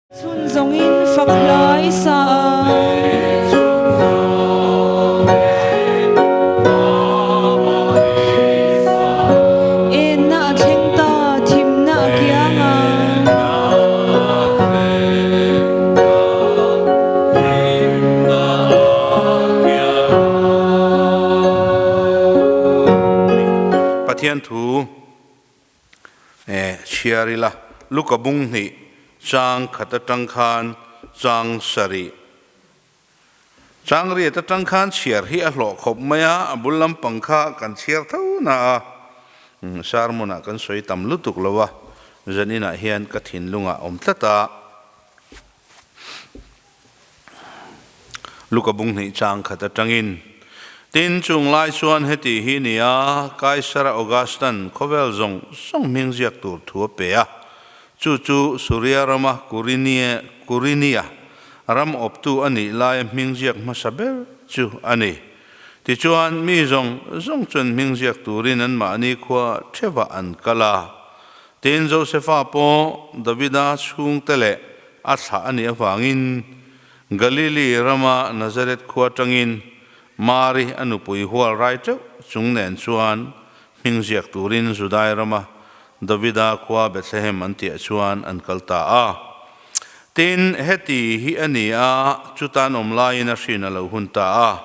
Chhun zawngin fak hlai sa a. Enna a thleng ta, thimna a kiang a. Pathian thu E, chhiar ila, Luka bung hnih chang khat atang khan chang sarih. Chang riat atang khan chhiar hi a hlawh khawp mai a, a bul lampang kha kan chhiar tho na a, sermon ah kan sawi tam lutuk lo a, zanin ah hian ka thinlungah awm tlat a. Luka bung hnih chang khat atangin, Tin, chung lai chuan heti hi ni a, Kaisara Augustan khawvel zawng zawng hming ziak tur thu a pe a, chu chu Suria rama Kurinie, Kurinia, ram awptu a nih laia hming ziak hmasa ber chu a ni. Tichuan, mi zawng zawng chuan hming ziak turin anmahni khua theuhah an kal a. Tin, Josefa pawh Davida chhungte leh a thlah a nih avangin Galili rama Nazareth khua atangin Mari a nupui hual rai teuh chung nen chuan hming ziak turin Judai rama Davida khua Bethlehem an tihah chuan an kal ta a. Tin, heti hi a ni a, chutan awm laiin a hrin a lo hun ta a.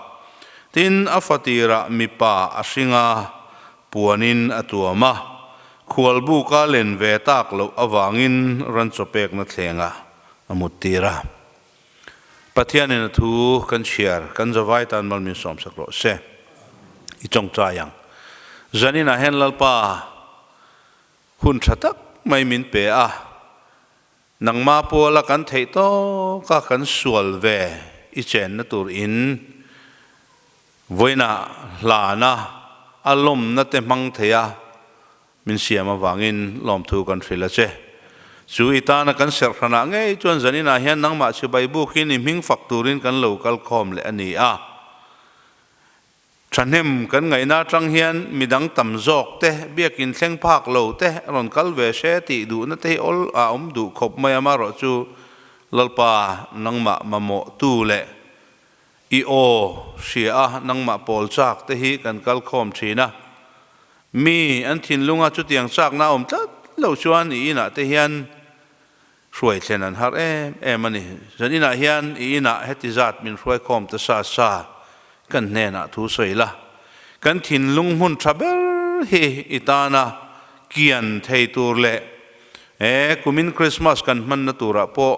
Tin, a fatirah mipa a hring a, Puanin a tuam a, khualbuka len ve tak loh avangin ran chawpekna thlengah a muttir a. Pathianin a thu kan chhiar, kan zavai tan mal min sawmsak rawh se. I tawngtai ang. Zaninah hian Lalpa hun tha tak mai min pe a, nangma puala kan theih tawka kan sual ve i chenna tur in Vawiinah hlana a lawmna te hmang thei a, min siam avangin lawmthu kan hrilh a che. Chu i tana kan serh hranah ngei chuan zaninah hian nangmah chibai bukin i hming fak turin kan lo kal khawm leh a ni a. Thahnem kan ngaihna atang hian midang tam zawk te, biakin thleng phak lo te rawn kal ve se tih duhna te hi awl a awm duh khawp mai amarawh chu Lalpa nangmah mamawh tu leh I aw, hria a, nangmah pawl chak te hi kan kal khawm thin a. Mi an thinlunga chutiang chakna a awm tlat lo chuan i inah te hian hruai thlen an har em em a ni. Zan inah hian i inah heti zat min hruai khawm ta sa sa kan hnenah thu sawi la. Kan thinlung hmun tha ber hi i tana kian thei tur leh he kumin Krismas kan hmanna turah pawh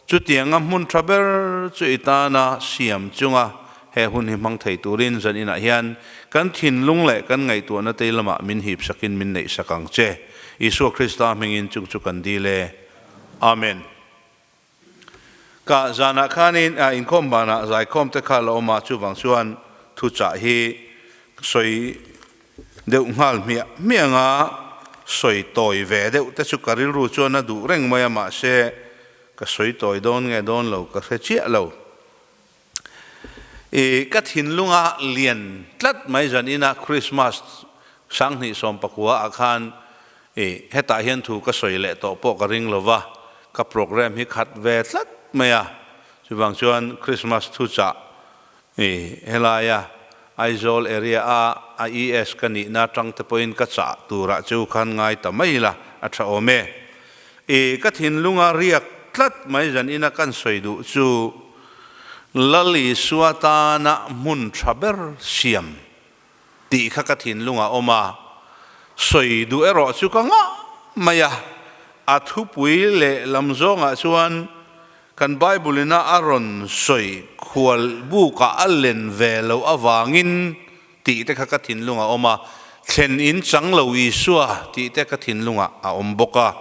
Chutianga hmun tha ber chu i tana siam chunga he hun hi hmang thei turin zan inah hian kan thinlung leh kan ngaihtuahna tei lamah min hip sakin min neih sak ang che. Isua Krista hmingin chung chu kan dil e. Amen. Ka zanah khanin a inkhawm banah zaikhawm te kha la awm a, chuvang chuan thuchah hi sawi deuh nghal hmiah hmiah anga sawi tawi ve deuh te chu ka rilru chuan a duh reng mai a, mahse ka sawi tawi dawn nge dawn lo ka hre chiah lo. I ka thinlunga lian tlat mai zan ina Christmas 2019 ah khan i hetah hian thu ka sawi leh tawh pawh ka ring lova, ka program hi khat ve tlat mai a, chuvang chuan Christmas thuchah I helaia Aizawl area a IES ka nihna atang te pawhin ka chah turah chu khan ngai ta mai ila a tha awm e. I ka thinlunga riak tlat mai zan ina kan sawi duh chu Lal Isua tana hmun tha ber siam tih kha ka thinlungah awm a, sawi duh erawh chu ka ngah mai a, a thupui leh lam zawngah chuan Kan Bible ina a rawn sawi khual bukah a len ve loh avangin tih te kha ka thinlungah a awm a, thlen in chang lo Isua tih te ka thinlungah a awm bawk a.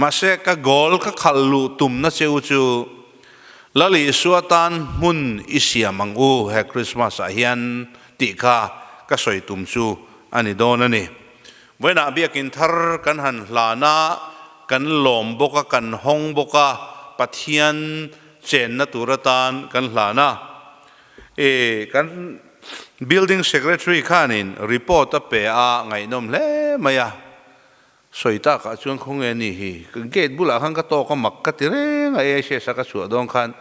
Mahse ka goal ka khalh luh tumna che u chu Lal Isua tan hmun i siam ang u he Christmas ah hian tih kha ka sawi tum chu a ni dawn a ni. Vawiinah biakin thar kan han hlan a, kan lawm bawk a, kan hawng bawk a, Pathian chenna tur atan kan hlan a. E, kan Building Secretary khanin report a pe a, ngaihnawm hle mai a. Sawi takah chuan khawnge ni hi, gate bulah khan ka tawk a mak ka ti reng a, AHS a ka chhuah dawn khan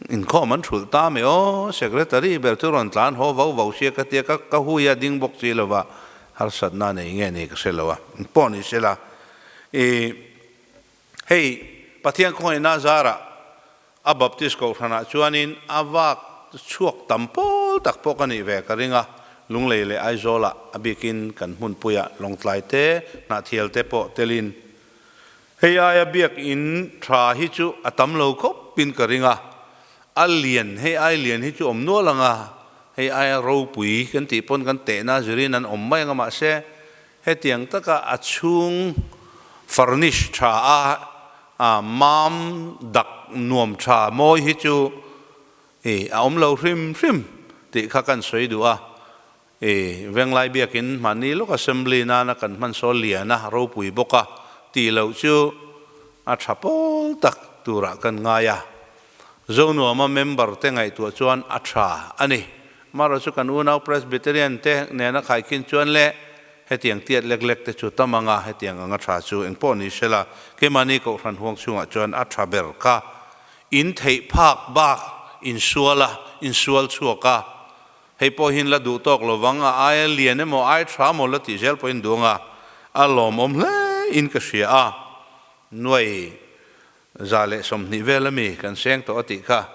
inkhawm an thulh ta mai aw, secretary ber chu rawn tlan haw vau vau sia ka tia, ka ka hui a ding bawk si lova, harsatna nei nge ni ka hre lo a, pawh ni sela i hei Pathian khawngaihna zarah a Baptist kohhranah chuanin a vak chhuak tam pawl tak pawh ka nih ve ka ring a, Lunglei leh Aizawlah a bikin kan hmunpuiah Lawngtlai te, Hnahthial te pawh telin hei aia biakin tha hi chu a tam lo khawpin ka ring a, a lian hei ai lian hi chu awm nual ang a, hei aia ropui kan tih pawn kan tehna zirin an awm mai ang a mahse Hetiang taka a chhung furnish tha a, a mam dak nuam tha mawi hi chu i a awm lo hrim hrim tih kha kan sawi duh a. I Venglai biakin mahni lawk assembly nana kan hman sawl lian a, ropui bawk a tih loh chu a tha pawl tak turah kan ngai a. Zonuama member te ngaihtuah chuan a tha a ni. Amaherawh chu kan unau Presbyterian te nena khaikhin chuan le hetiang tiat lek lek te chu tam anga hetiang anga tha chu engpawh ni sela keimahni kohhran huang chhungah chuan a tha ber kha in theih phak bak insual a insual chhuak a hei pawh hin la duh tawk lovang a aia lian emaw ai tha maw la tih zel pawhin duh anga a lawmawm hle in ka hria a nuai 120 vel ami kan seng tawh a tih kha.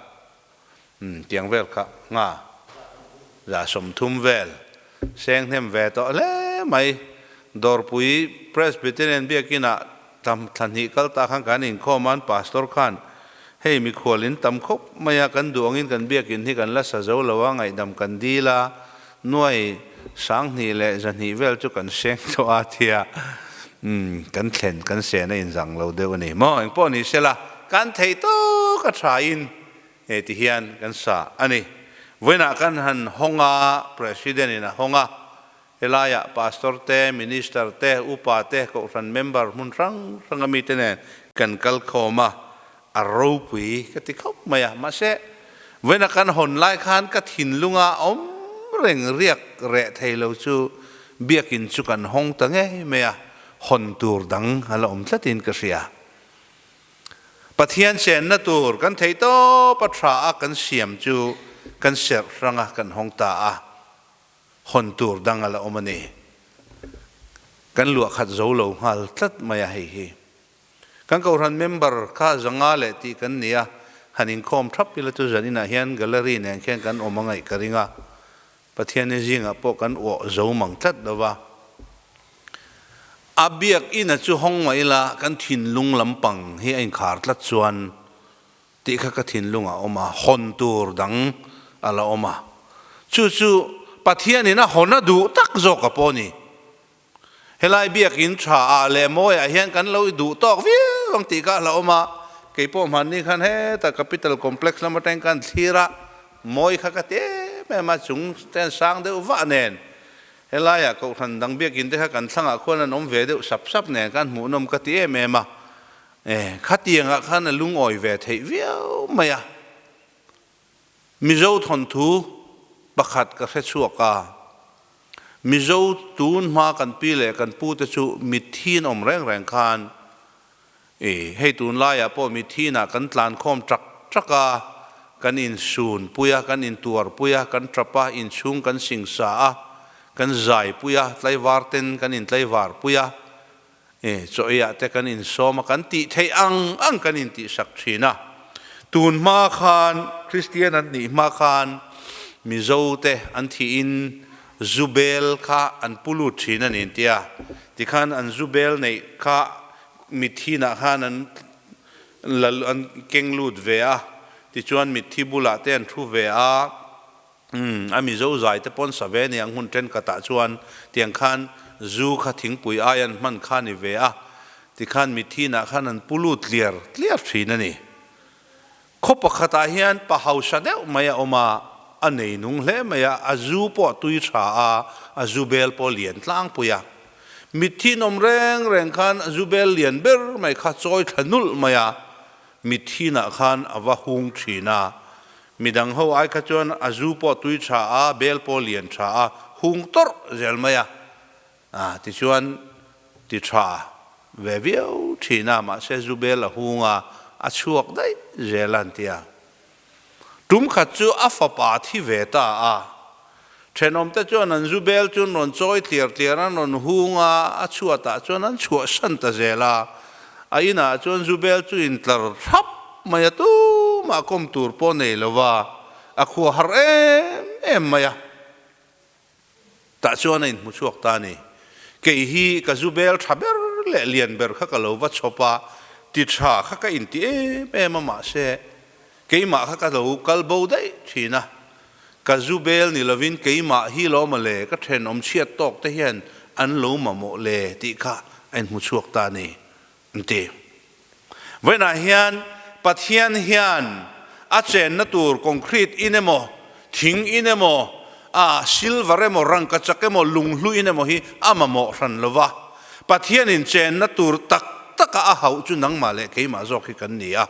Umm tiang vel kha nga 130 vel seng hnem ve tawh hle mai. Dawrpui Presbyterian biakinah tam thla hnih kal ta khan kan inkhawm a, an pastor khan hei mikhual in tam khawp mai a, kan duh angin kan biakin hi kan la sa zo lo a, ngaihdam kan dil a, nuai 220 vel chu kan seng tawh a tia umm kan thlen kan sen a inzang lo deuh a ni maw engpawh ni sela kan theih tawk a tha in He ti hian kan sa a ni. Vawiinah kan han hawng a, President in a hawng a, helaiah Pastor te, Minister te, Upa te, Kohhran member hmun hrang hranga mite nen kan kal khawm a, a ropui ka ti khawp mai a. Mahse, vawiinah kan hawn lai khan ka thinlunga awm reng riak reh thei lo chu Biakin chu kan hawng ta ngei mai a, hawn tur dang a la awm tlatin ka hria. Pathian chenna tur kan theih tawp a tha a kan siam chu kan serh hrang a kan hawng ta a, hawn tur dang a la awm a ni. Kan luah khat zo lo nghal tlat mai a hei hi. Kan Kohhran member kha zanga leh tih kan ni a, han inkhawm thap ila chu zaninah hian gallery nen khian kan awm a ngaih ka ring a, Pathian i zingah pawh kan uah zo mang tlat lo va. A biak ina chu hawng mah ila kan thinlung lampang hi a inkhar tlat chuan tih kha ka thinlungah a awm a, hawn tur dang a la awm a. Chu chu Pathianin a hawn a duh tak zawk a pawh a ni. Helai biakin tha ah leh mawiah hian kan lo i duh tawk viau ang tih kha a hlauhawm a, kei pawh hmanni khan heta Capital Complex lam atangin khan thlir a, mawi kha ka ti em em a, chung ten sang deuh vah nen helaiah kohhran dang biakin te kha kan thlangah khuan an awm ve deuh sap sap nen khan hmuhnawm ka ti em em a, e khatiangah khan a lungawi ve theih viau mai a. Mizo thawnthu pakhat ka hre chhuak a, Mizo tun hma kan pi leh kan pu te chu mithin awm reng reng khan i hei tunlaiah pawh mithinah kan tlan khawm ṭak ṭak a, kan insun pui a, kan intuar pui a, kan ṭap a, inchhung kan singsa a, kan zai pui a, tlaivar ten kan intlaivar pui a, E, chaw eiah te kan insawm a, kan tih theih ang ang kan intihsak thin a. Tun hma khan, Kristian an nih hma khan Mizo te an thihin zu bel kha an pu lut thin a ni an ti a. Tikhan an zu bel neih kha mithinah khan an la an keng lut ve a, tichuan mitthi bulah te an thu ve a. Umm, a Mizo zai te pawn sa ve aniang hun thenkhatah chuan tiang khan zu kha thingpui ai an hman kha ni ve a, tikhan mithinah khan an pu lut tliar tliar thin a ni. Khaw pakhatah hian pa hausa deuh mai a awm a, a nei nung hle mai a, a zu pawh a tui tha a, a zu bel pawh a lian tlangpui a. Mithin awm reng reng khan a zu bel lian ber mai kha chawi thla nulh mai a, mithinah khan a va hung thin a, Midang ho ai kha chuan a zu pawh tui tha a, bel pawh lian tha a, hung tawrh zel mai a. A, tichuan ti tha. ve viau thin a, mahse Zubel a hung a, a chhuak daih zel a an ti a. Tum khat chu a fapa thi ve ta a, thenawmte chuan an Zubel chu an rawn chawi tliar tliar a, an rawn hung a, a chhuatah chuan an chhuahsan ta zel a. A inah chuan Zubel chu intlar thlap mai a, tumah kawm tur pawh nei lo va, a khua har em em mai a. Tah chuan a inhmu chhuak ta a ni. Kei hi ka zu bel tha ber leh lian ber kha ka lo va chhawp a, ti tha kha ka inti em em a, mahse keimah kha ka lo kal bo daih thin a. Ka zu bel ni lovin keimah hi lo mawle ka thenawm chhiat tawk te hian an lo mamawh le tih kha a inhmu chhuak ta a ni, an ti. Vawiinah hian Pathian hian a chenna tur concrete in emaw, thing in emaw, a silver emaw, rangkachak emaw, lunghlu in emaw hi a mamawh hran lo va. Pathianin chenna tur tak taka a hauh chu nangmah leh keimah zawk hi kan ni a.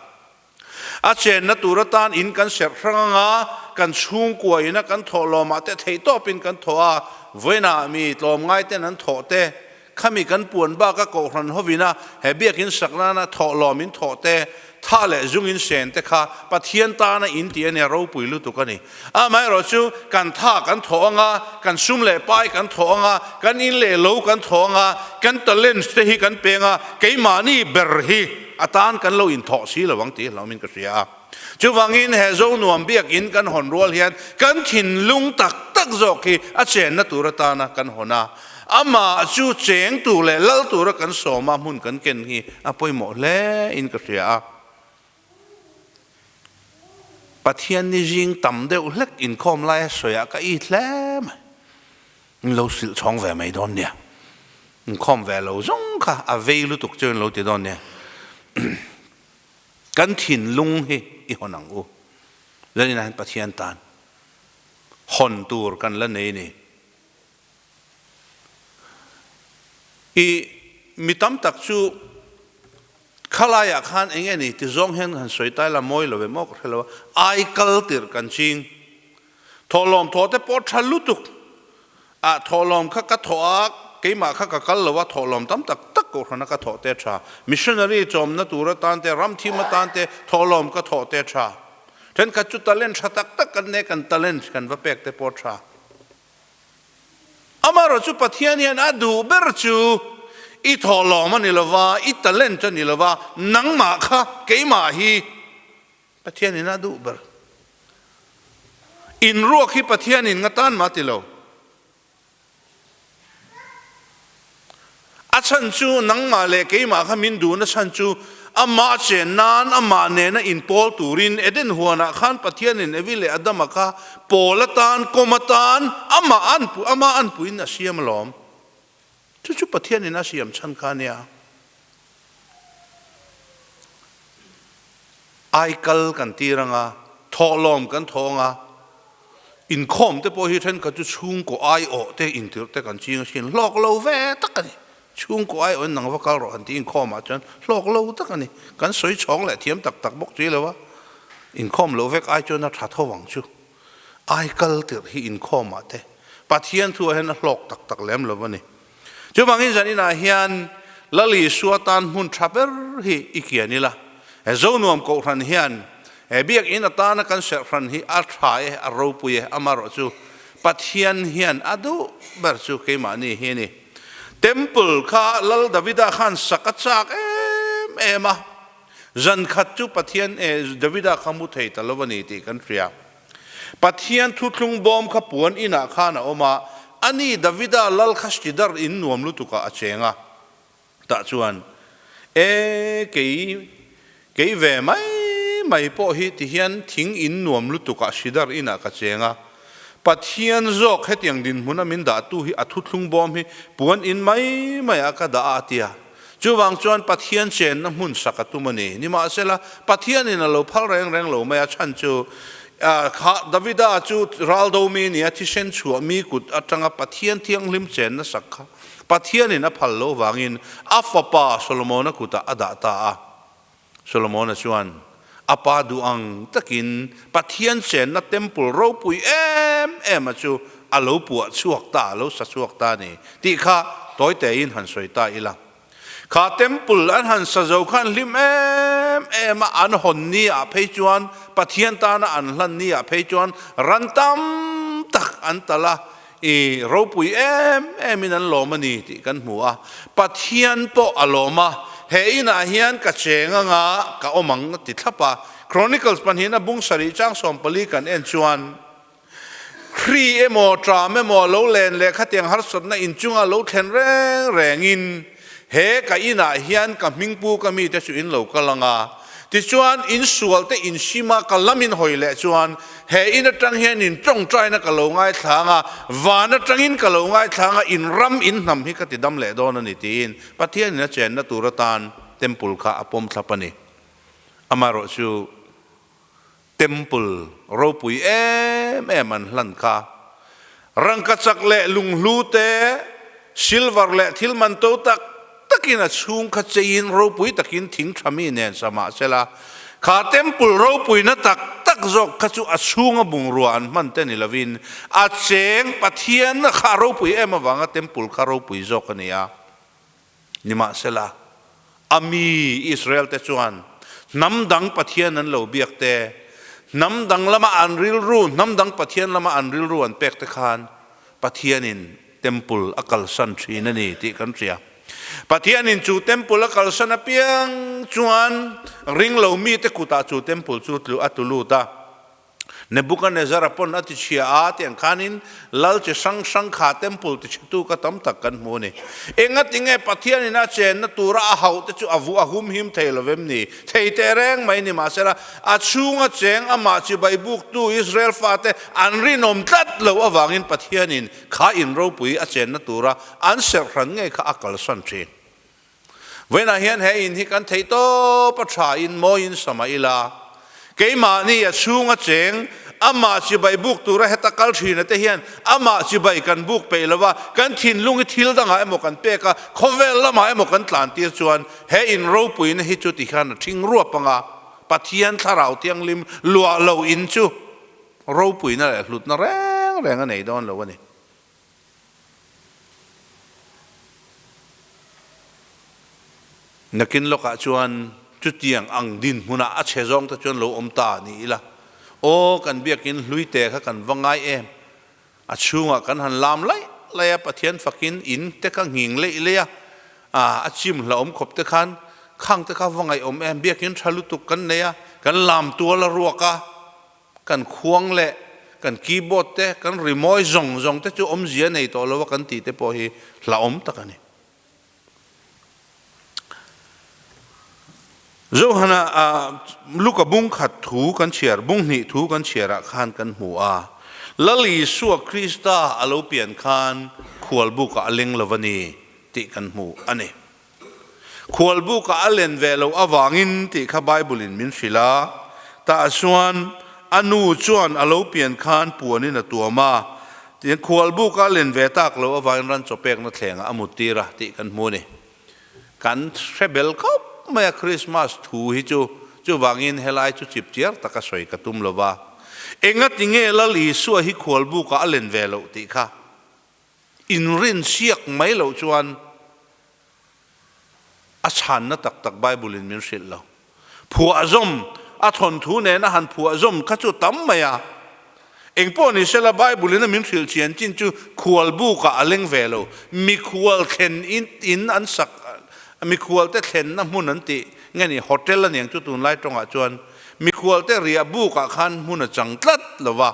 A chenna tur atan in kan serh hrang anga, kan chhungkua ina kan thawhlawmah te theihtawpin kan thawh a, vawiinah mi tlawmngaiten an thawh te, Khami kan puan bak a kohhran hovin a he biakin sak nana thawhlawm in thawh te, tha leh zung in sen te kha Pathian tana in tih a nia ropui lutuk a ni. Amaherawh chu kan tha kan thawh anga, kan sum leh pai kan thawh anga, kan in leh lo kan thawh anga, kan talents te hi kan peng a, keimahni ber hi a tan kan lo inthawh si lo ang tih hlauhmin ka hria a. Chuvangin he Zonuam biakin kan hawn rual hian kan thinlung tak tak zawk hi a chenna tur atana kan hawn a, amah chu cheng tur leh lal tura kan sawma hmun kan ken hi a pawimawh hle in ka hria a. Pathian ni zing tam deuh hlek inkhawm laia sawiah ka it hle mai. In lo silh chhawng ve mai dawn nia. Inkhawm ve lo zawng kha a vei lutuk chu in lo ti dawn nia. Kan thinlung hi i hawn ang u. Zaninah hian Pathian tan hawn tur kan la nei ni. I mi tam tak chu khalaiah khan eng nge ni ti zawng hian han sawi tai la mawi lo ve maw ka hre lo a, ai kal tirh kan ching. Thawhlawm thawh te pawh tha lutuk a, thawhlawm kha ka thawh a, keimah kha ka kal lo a, thawhlawm tam tak tak kohhrana ka thawh te tha. Missionary chawmna tur atan te, ram thim atan te thawhlawm ka thawh te tha. Thenkhat chu talent tha tak tak kan nei, kan talent kan va pek te pawh tha. Amaherawh chu Pathian hian a duh ber chu i thawhlawm a ni lova, i talent a ni lova, nangmah kha keimah hi Pathianin a duh ber. In ruak hi Pathianin nga tan mah ti lo. A chhan chu nangmah leh keimah kha min duhna chhan chu amah chen nan amah nena inpawl turin Eden huanah khan Pathianin Evi leh Adama kha pawl atan kawm atan amah an amah an puiin a siam alawm. Chu chu Pathianin a siam chhan kha a nia. Aikal kan tir anga, thawhlawm kan thawh anga, inkhawm te pawh hi thenkhat chu chhungkaw aiawh te intirh te kan ching asin, hlawk lo ve tak a ni. Chhungkaw aiawhin nang va kal rawh han tih inkhawmah chuan hlawk lo tak a ni. Kan sawi chhawng leh thiam tak tak bawk chi lo a, inkhawm loh vek ai chuan a tha tho ang chu. Aikal tirh hi inkhawmah te Pathian thu ah hian a hlawk tak tak lem lo a ni. Chuvangin zaninah hian Lal Isua tan hmun tha ber hi i kian ila. He Zonuam Kohhran hian he biakinn atana kan serhhran hi a tha e, a ropui e, amaherawh chu Pathian hian a duh ber chu keimahni hi a ni. Temple kha Lal Davida khan sak a chak em em a, zan khat chu Pathian e Davida kha mu thei ta lo a ni tih kan hria. Pathian thuthlung bawm kha puan inah khan a awm a, ani Davida lal kha Sidar in nuam lutukah a cheng a. Tah chuan, E, kei, kei ve mai mai pawh hi tihian thing in nuam lutukah Sidar inah ka cheng a. Pathian zawk hetiang dinhmuna min dahtu hi a thuthlung bawm hi puan in mai maiah ka dah a, a ti a. Chuvang chuan Pathian chenna hmun sak a tum a ni. Nimahsela, Pathianin a lo phal reng reng lo mai a chhan chu, kha Davida chu raldo mi nia thisen chhuah mi kut atanga Pathian thianghlim chenna sak kha Pathianin a phal lo vangin a fapa Solomona kutah a dah ta a. Solomona chuan a pa duh ang takin Pathian chenna temple ropui em em a chu a lo puah chhuak ta, a lo sa chhuak ta a ni tih kha tawi tein han sawi ta ila. Kha temple an han sa zo khan hlim em em a, an hawn ni ah phei chuan Pathian tana an hlan ni ah phei chuan ran tam tak an tal a, i ropui em em in an lawm a ni tih kan hmu a. Pathian pawh a lawm a, he inah hian ka cheng anga ka awm ang a ti thlap a. Chronicles pahnihin a bung sarih chang 14 kan en chuan, Hri emaw, ṭam emaw lo len leh khatiang harsatna inchunga lo thlen reng rengin he ka inah hian ka hmingpu ka mite chu in lo kal ang a. Tichuan, in sualte insima ka lam in hawi leh chuan he in aṭang hian in ṭawngṭaina ka lo ngaithla ang a, van aṭangin ka lo ngaithla ang a, in ram in hnam hi ka ti dam leh dawn a ni tiin Pathianin a chenna tur atan Temple kha a pawm thlap a ni. Amaherawhchu, Temple ropui em em an hlan kha. Rangkachak leh lunghlu te, silver leh thil man to tak takin a chhung kha cheiin ropui takin thing tha mi nen sa mah sela, kha temple ropuina tak tak zawk kha chu a chhunga bungrua an hman te ni lovin a cheng Pathian kha a ropui em avanga temple kha ropui zawk a ni a. Nimahsela, a mi Israel-te chuan hnam dang pathian an lo biak te, hnam dang lama an rilru, hnam dang pathian lama an rilru an pek te khan Pathianin temple a kalsan thin a ni tih kan hria. Pathianin chu temple a kalsan apiang chuan ringlo mite kutah chu temple chu a tlu lut a. Nebuchadnezzar-a pawn a tichhia a tih ang khanin lal chi hrang hrang kha temple tichhetu ka tam tak kan hmu a ni. Engatinge Pathianin a chenna tura a hauh te chu a vuah a humhim thei lo vem ni? Thei teh reng mai ni mahsela a chhunga cheng amah chibai buktu Israel fate an rinawm tlat loh avangin Pathianin kha in ropui a chenna tura an serh hran ngei kha a kalsan thin. Vawiinah hian he in hi kan theih tawp a tha in mawiin sama ila, keimahni a chhung a cheng, amah chibai buk tura heta kal thina te hian amah chibai kan buk peih lova, kan thinlung hi thil dangah emaw kan pek a, khawvel lamah emaw kan tlan tir chuan he in ropuina hi chu tikhian a thing ruap anga Pathian Thlarau Thianghlim luah lo in chu ropuina leh hlutna reng reng a nei dawn lo a ni. Nakin lawkah chuan chutiang ang dinhmunah a chhe zawng te chuan lo awm ta ni ila, aw kan biakin hlui te kha kan va ngai em, a chhungah kan han lam laih laih a, Pathian fakin in te kha nghing leih leih a, a chim hlauhawm khawp te khan khang te kha va ngaihawm em, biakin tha lutuk kan nei a, kan lam tual a ruak a. Kan khuang leh kan keyboard te, kan rimawi zawng zawng te chu awmzia nei tawh lo a kan tih te pawh hi hlauhawm tak a ni. Johana Luka bung khat thu kan chhiar, bung hnih thu kan chhiarah khan kan hmu a, Lal Isua Krista a lo pian khan khualbukah a leng lo a ni tih kan hmu a ni. Khualbukah a len ve loh avangin tih kha Bible-in min hrilh a, tah chuan a nu chuan a lo pian khan puanin a tuam a, tiin khualbuka a len ve tak loh avangin ran chaw pekna thlengah a mut tir a tih kan hmu a ni. Kan hre bel khawp mai a Christmas thu hi chu, chuvangin helai chu chip chiar taka sawi ka tum lo va, engatinge Lal Isua hi khualbukah a len ve loh tih kha Inrinsiak mai loh chuan a chhanna tak tak Bible-in min hrilh lo. Phuahzawm, a thawnthu nena han phuahzawm kha chu tam mai a. Engpawh ni sela Bible-in a min hrilh chian chin chu khualbukah a leng ve lo. Mikhual thlen in an sak, mikhualte thlenna hmun an tih nge ni, hotel a niang chu tunlai tawngah chuan mikhualte riahbukah khan hmun a chang tlat lo va.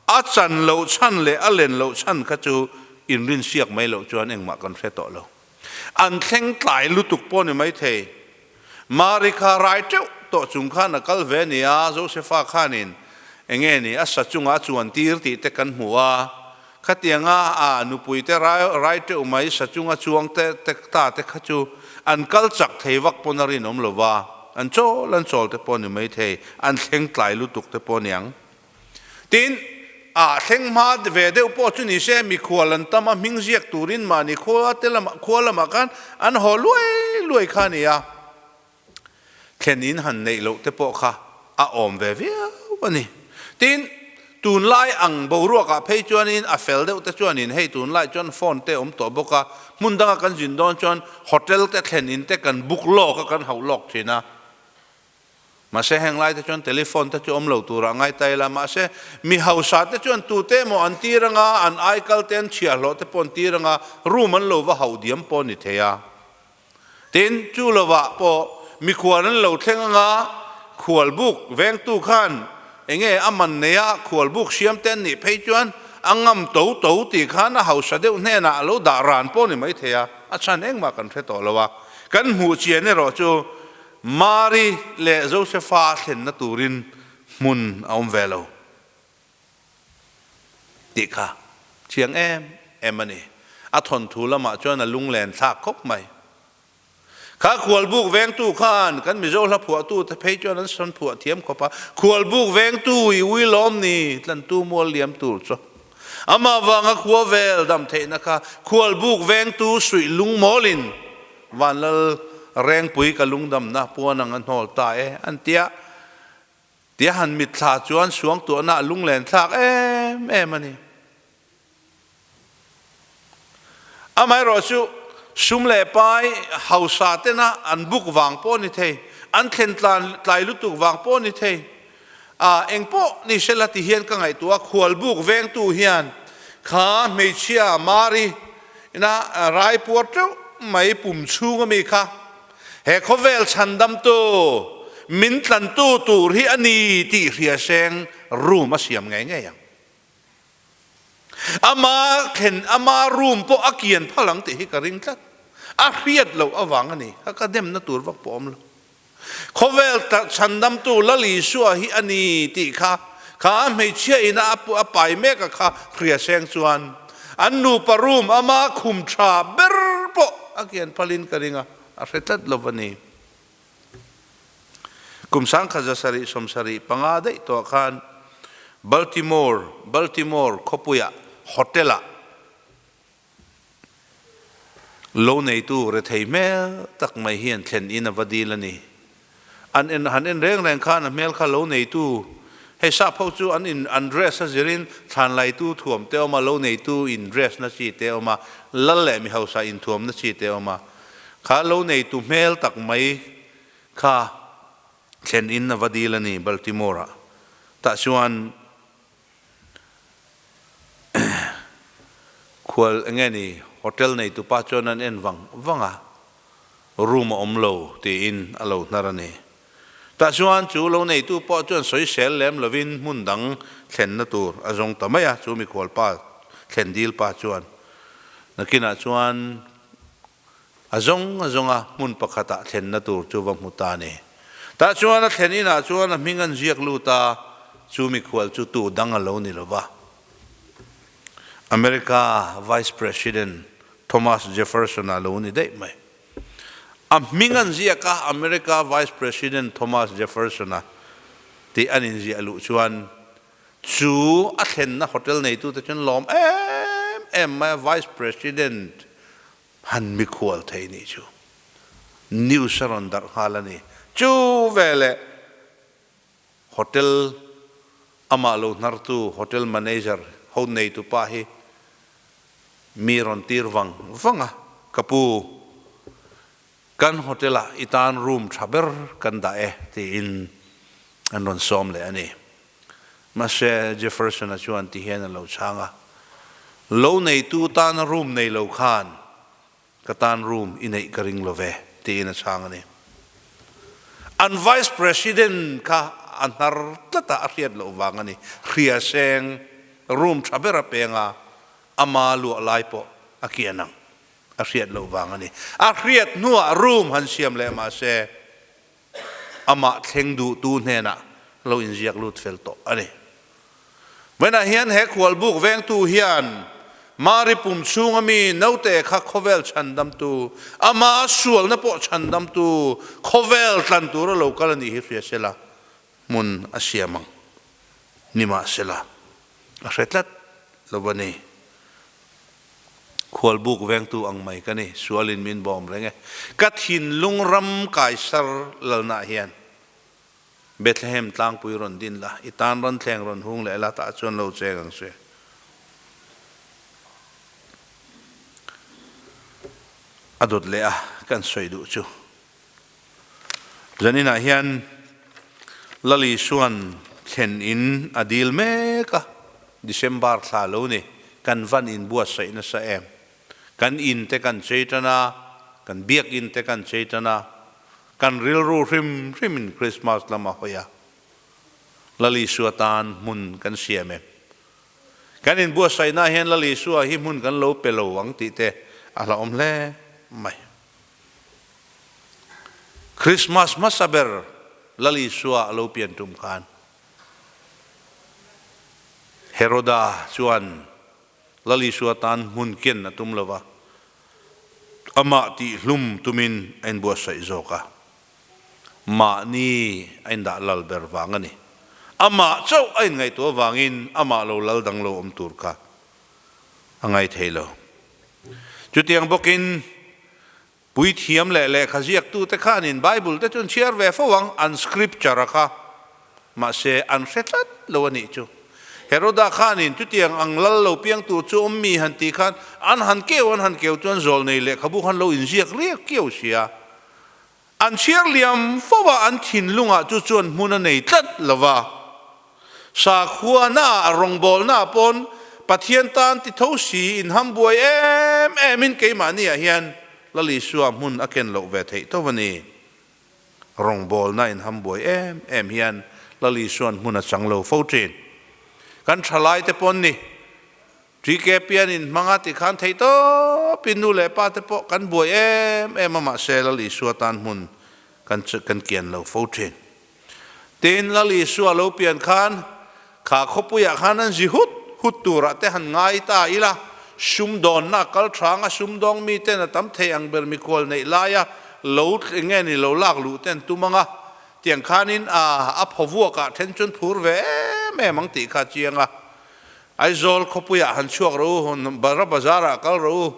A chan loh chhan leh a len loh chhan kha chu inrinsiak mai loh chuan engmah kan hre tawh lo. An thleng tlai lutuk pawh ni maithei. Mari kha rai teuh tawh chung khan a kal ve nia, Josefa khanin enge ni a sa chungah a chuan tir tih te kan hmu a. Khatianga a nupui te rai teuh mai sa chunga chuang te ta te kha chu an kal chak thei vak pawn a rinawm lo va, an chawl an chawl te pawh ni maithei, an thleng tlai lutuk te pawh niang. Tin, a thleng hma ve deuh pawh chu ni se, mikhual an tam a, hming ziak turin mahni khua te lamah, khua lamah khan an haw luai luai kha a ni a. Thlen in han neih loh te pawh kha a awm ve viau a ni. Tin, Tunlai ang boruakah phei chuanin a fel deuh te chuanin hei tunlai chuan phone te awm tawh bawk a, hmun danga kan zin dawn chuan hotel te thlen in te kan book lawk a, kan hauh lawk thin a. Mahse heng lai te chuan telephone te chu awm lo turah ngai ta ila, mahse mi hausa te chuan tute emaw an tir anga, an aikal te an chhiahhlawh te pawh an tir anga, room an lo va hauh diam pawh a ni thei a. Tin, chu lovah pawh mikhual an lo thleng anga khualbuk vengtu khan enge a man neia khualbuk siam te an nih phei chuan a ngam to to tih khan a hausa deuh hnenah a lo dah ran pawh ni maithei a, a chhan engmah kan hre tawh lo a. Kan hmuh chian erawh chu Mari leh Josefa thlenna turin hmun a awm ve lo. Tih kha chiang em em a ni. A thawnthu lamah chuan a lunglen thlak khawp mai. Kha khualbuk vengtu khan kan Mizo hla phuahtu te phei chuan an sawn phuah thiam khawp a, Khualbuk vengtu i ui lawm ni, tlantu mual liam tur chu. Amah vanga khua vel dam theihna kha khualbuk vengtu suih lungmawlin Vanlal Rengpui ka lungdamna puan ang a hnawl ta e, an ti a. Tia han mitthla chuan suangtuahna a lunglen thlak em em a ni. Amaherawh chu sum leh pai hausa tena an buk vang pawh a ni thei, an thlen tlan tlai lutuk vang pawh a ni thei. A engpawh ni sela ti hian ka ngaihtuah a, khualbuk vengtu hian kha hmeichhia Mari ina rai puar teuh mai pum chhung ami kha He khawvel chhandamtu, min tlantu tur hi a ni tih hria seng room a siam ngei ngei ang. Ama thlen, ama room pawh a kian phal ang tih hi ka ring tlat. A hriat loh avang a ni, ka ka demna tur vak pawh awm lo. Khawvel chhandamtu Lal Isua hi a ni tih kha, kha a hmeichhia ina a pai mek a kha hria seng chuan an nupa room ama khum tha ber pawh a kian phalin ka ring a. A hre tlat lo va ni. Kum 1775 daih tawh khan Baltimore, Baltimore khawpuiah hotel-ah lo neitu rethei hmel tak mai hian thlen in a va dil a ni. An en han en reng reng khan a hmel kha lo neitu hei sap ho chu an in an dress a zirin thlanlaitu thuam te awm a, lo neitu in dress na chi te awm a, lal leh mi hausa inthuam na chi te awm a. Kha lo neitu hmel tak mai kha thlen in a va dil a ni Baltimore ah. Tah chuan khual enge ni hotel neitu pa chuan an en vang vang a, room a awm lo tiin a lo hnar a ni. Tah chuan chu lo neitu pawh chuan sawisel lem lovin hmun dang thlenna tur a zawng ta mai a, chu mikhual pa thlen dil pa chuan nakinah chuan A zawng a zawng a hmun pakhatah thlenna tur chu va hmu ta a ni. Tah chuan a thlen inah chuan a hming an ziak lut a, chu mikhual chu tu dang a lo ni lo va. America Vice President Thomas Jefferson a lo ni daih mai. A hming an ziak a, America Vice President Thomas Jefferson a tih an inziah luh chuan Chu a thlenna hotel neitute chuan lawm em em mai a, Vice President han mikhual thei nih chu news a rawn darh nghal a ni. Chu veleh hotel amah lo hnartu hotel manager ho neitu pa hi mi rawn tir vang vang a, Ka pu, kan hotel ah i tan room tha ber kan dah e tiin an rawn sawm leh a ni. Mahse, Jefferson-a chuan ti hian a lo chhang a, Lo neitu tana room nei lo khan ka tan room i neih ka ring lo ve, tiin a chhang a ni. An Vice President kha a hnar tlat a, a hriat loh vang a ni. Hria seng room tha ber a peng a, ama luah lai pawh a kian ang. A hriat loh vang a ni. A hriat hnuah room han siam leh mahse, amah thleng duhtu hnenah lo inziak lut fel tawh a ni. Vawiinah hian he khualbuk vengtu hian Mari pum chhunga mi naute kha khawvel chhandamtu, ama sualna pawh chhandamtu, khawvel tlan tura lo kal a nih hi hria sela, hmun a siam ang. Nimahsela, a hre tlat lo a ni. Khualbuk vengtu ang mai ka ni, sualin min bawm reng e. Ka thinlung ram kaisar lalna hian. Bethlehem tlangpui rawn din la, i tan rawn thleng rawn hung leh la tah chuan lo cheng ang se. A dawt leh a kan sawi duh chu. Zaninah hian Lal Isua'n thlen in a dil mek a, December thla lo ni, kan van inbuatsaih nasa em? Kan in te kan chei tan a, kan biakinn te kan chei tan a, kan rilru hrim hrim in Christmas lam a hawi a, Lal Isua tan hmun kan siam em? Kan inbuatsaihna hian Lal Isua hi hmun kan lo pe lo ang tih te a hlauhawm hle mai. Christmas hmasa ber Lal Isua a lo pian tum khan Heroda chuan Lal Isua tan hmun ken a tum lova, amah tihhlum tumin a inbuatsaih zawk a. Mahni a indah lal ber vang a ni. Amah chauh a inngaihtuah vangin amah lo lal dang lo awm tur kha a ngai thei lo. Chutiang bawkin puithiam leh lehkha ziaktute khanin Bible te chu an chhiar ve fo ang, an scripture a kha. Mahse, an hre tlat lo a nih chu. Heroda khanin chutiang ang lal lo piang tur chu awm mi han tih khan an han keu an han keu chuan zawlnei lehkhabu khan lo inziak riak kiau sia. An chhiar liam fo a, an thinlungah chu chuan hmun a nei tlat lo va. Sakhuana a rawngbawlna pawn Pathian tan ti tho si inham buai em em in keimahni ah hian Lal Isua hmun a ken loh ve theih tho a ni. Rawngbawlna inham buai em em hian Lal Isua'n hmun a chang lo fo thin. Kan thalai te pawn ni. TK pian in hmang a tikhan theih tawp in nu leh pa te pawh kan buai em em a mahse Lal Isua tan hmun kan kan kian lo fo thin. Tin Lal Isua lo pian khan kha khawpuiah khan an zi hut hut turah te han ngai ta ila sumdawnna a kal thang a sumdawng mi ten a tam thei ang ber mikhual neih laia lo nge ni lo lak luh ten tum anga tiang khanin a a phawvuakah then chuan phur ve em em ang tih kha a chiang a. Aizawl khawpuiah han chhuak rawh u, Bara Bazar-ah kal rawh u,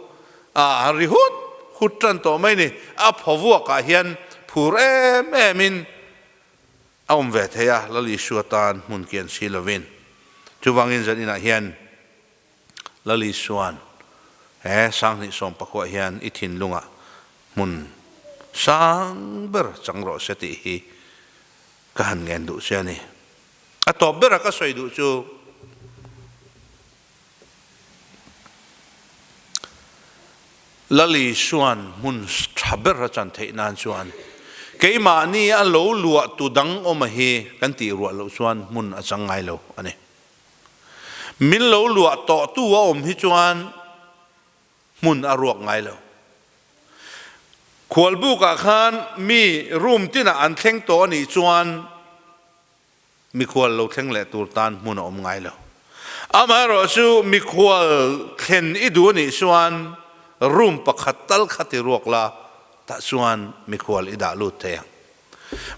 a han ri hut hut tan tawh mai ni. A phawvuakah hian phur em emin a awm ve thei a, Lal Isua tan hmun kian si lovin. Chuvangin zan inah hian Lal Isua'n he Sanghnih sawmpakhuah hian i thinlungah hmun sang ber chang rawh se tih hi ka han ngen duh che a ni. A tawp bera ka sawi duh chu Lal Isua'n hmun tha ber a chan theih nan chuan keimahni a lo luah tu dang awm a hi kan tih ruah loh chuan hmun a chang ngai lo a ni. Min lo luah tawh tu a awm hi chuan hmun a ruak ngai lo. Khualbukah khan mi room tinah an thleng tawh a nih chuan Mikhual lo thleng leh tur tan hmun a awm ngai lo. Amaherawhchu mikhual thlen i duh a nih chuan room pakhat tal kha ti ruak la, tah chuan mikhual i dah lut thei ang.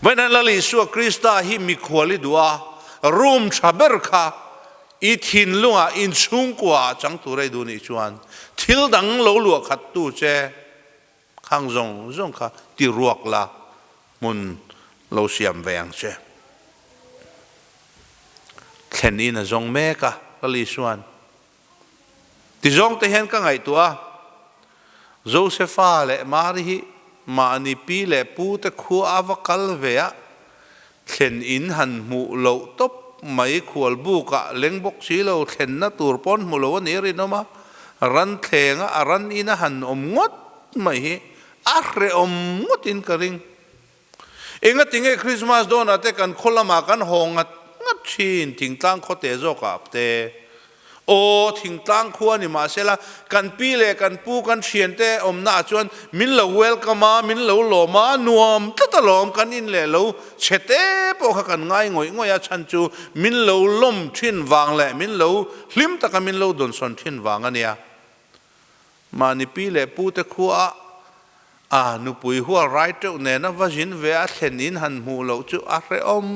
Vawiin Lal Isua Krista hi mikhual i duh a, room tha ber kha i thinlungah inchhungkuaah chang tur a i duh nih chuan thil dang lo luah khat tu che Khang zawng zawng kha ti ruak la hmun lo siam ve ang che. Thlen in a zawng mek a, ka Lisuan. Ti zawng te hian ka ngaihtuah a, Josefa leh Mari hi mahni pi leh pu te khua a va kal ve a, thlen in han hmuh loh tawp mai khual buk ah leng bawk si lo thlenna tur pawn hmu lo a ni rinawm a, ran thleng a a ran in a han awm ngawt mai hi a hrehawm ngawt in ka ring. Engatinge Christmas dawn ah te kan khaw lamah kan haw ngat ngat thin thingtlang khaw te zawk ah te Aw, thingtlang khua ni mahsela kan pi leh kan pu kan thiante awmna ah chuan min lo welcome a, min lo lawm a, nuam tlat alawm kan in leh lo chhe te pawh kha kan ngai ngawih ngawih a, chhan chu min lo lawm thin vang leh min lo hlim taka min lo dawnsawn thin vang a nia. Mahni pi leh pu te khua ah a nupui hual rai teuh nena va zin ve a thlen in han hmuh loh chu a hrehawm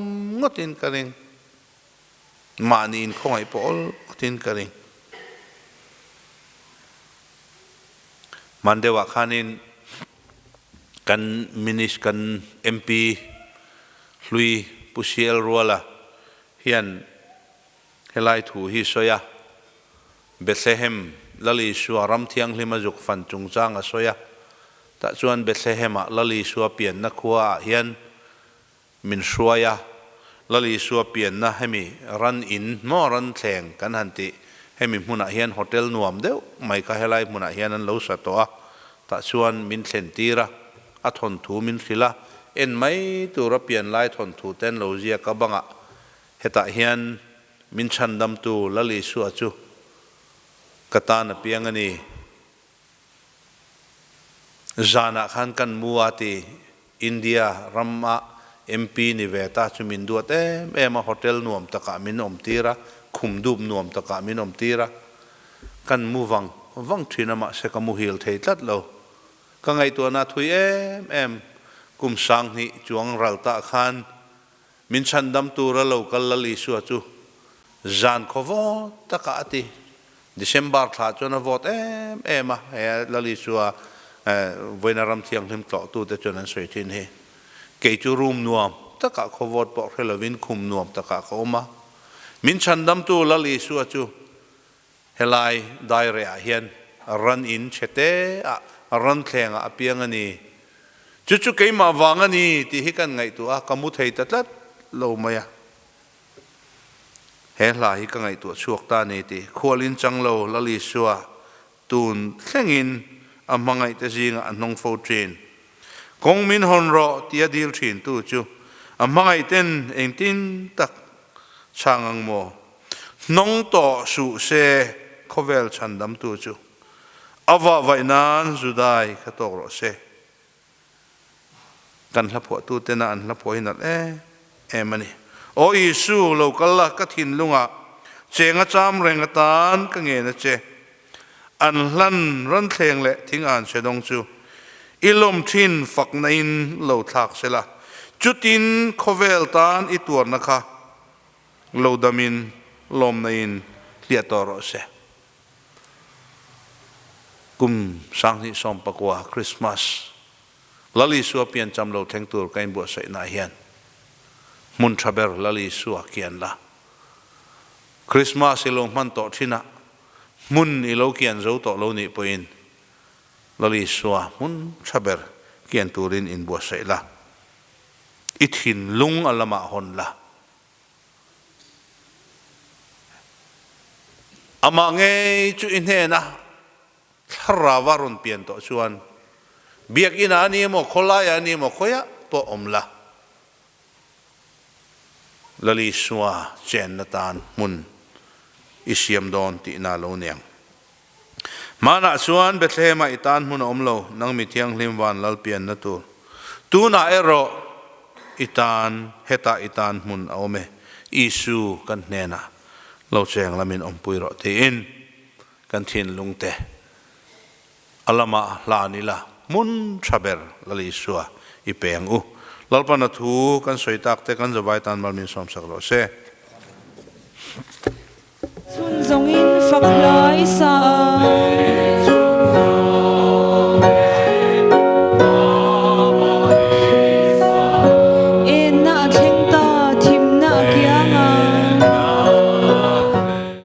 ngawtin ka ring. Mahni inkhawngaih pawh awl ngawtin ka ring. Hman deuhah khanin kan Minis kan MP hlui Pu CL Ruala hian helai thu hi sawi a, Bethlehem Lal Isua ram thianghlim a zuk fan chungchang a sawi a, tah chuan Bethlehem-ah Lal Isua pianna khua ah hian min hruai a, Lal Isua pianna hemi ran in maw ran thleng kan han tih hemi hmunah hian hotel nuam deuh mai kha helai hmunah hian an lo sa tawh a, tah chuan min thlen tir a, a thawnthu min hrilh a, en mai tura pian lai thawnthu te an lo ziak a bangah hetah hian min chhandamtu Lal Isua chu ka tan a piang a ni. Zanah khan kan mu a ti India ram ah MP ni ve ta chu min duat em em a, hotel nuam takah min awm tir a, khum dup nuam takah min awm tir a, kan mu vang vang thin a mahse ka muhil thei tlat lo. Ka ngaihtuahna thui em em kum 2000 chuang ral tah khan min chhandam tura lo kal Lal Isua chu zan khaw vawt takah a ti. December thla chuan a vawt em em a, he Lal Isua vawiina ram thianghlim tlawhtute chuan an sawi thin hi. Kei chu room nuam takah khaw vawt pawh hre lovin khum nuam takah ka awm a. Min chhandamtu Lal Isua chu helai dairehah hian ran in chhe te ah ran thlengah a piang a ni. Chu chu keimah vang a ni tih hi kan ngaihtuah a, ka mu thei ta tlat lo mai a. He hla hi ka ngaihtuah chhuak ta a ni tih khualin chang lo Lal Isua tun thlengin a hmangaihte zingah a hnawng fo thin. Kawng min hawn rawh tia dil thintu chu a hmangaihten engtin tak chhang ang maw? Hnawng tawh suh se khawvel chhandamtu chu a vahvaih nan Judai kha tawk rawh se. Kan hla phuahtu tena an hla phuah hi nalh em em a ni. Aw Isu, lo kal la, ka thinlungah cheng a cham reng atan ka ngen a che. An hlan ranthleng leh thing an hre dawng chu i lawm thin fakna in lo thlak se la, chutin khawvel tan i tuarna kha lo damin lawmna in hliah tawh rawh se. Kum 2019 Christmas Lal Isua piancham lo thleng tur ka inbuatsaihnaah hian hmun tha ber Lal Isua kian la. Christmas i lo hman tawh thinah hmun i lo kian zo tawh lo nih pawhin Lal Isua hmun tha ber kian turin inbuatsaih la. I thinlung a lamah hawn la. Amah ngei chu i hnena thlarau a rawn pian tawh chuan biakinn-ah a ni emaw, khawlaiah a ni emaw, khawiah pawh awm la, Lal Isua chenna tan hmun i siam dawn tihna a lo ni ang. Hmanah chuan Bethlehem-ah i tan hmun a awm lo, nang mi thianghlim van lal pianna tur. Tunah erawh i tan, hetah i tan hmun a awm e, Isu kan hnenah lo cheng lamin awmpui rawh tiin kan thinlungte a lamah hlan ila hmun tha ber Lal Isua i peng u. Lalpana thu kan sawi tak te kan zavai tan mal min sawmsak rawh se. Chhun zawngin fak hlai sa.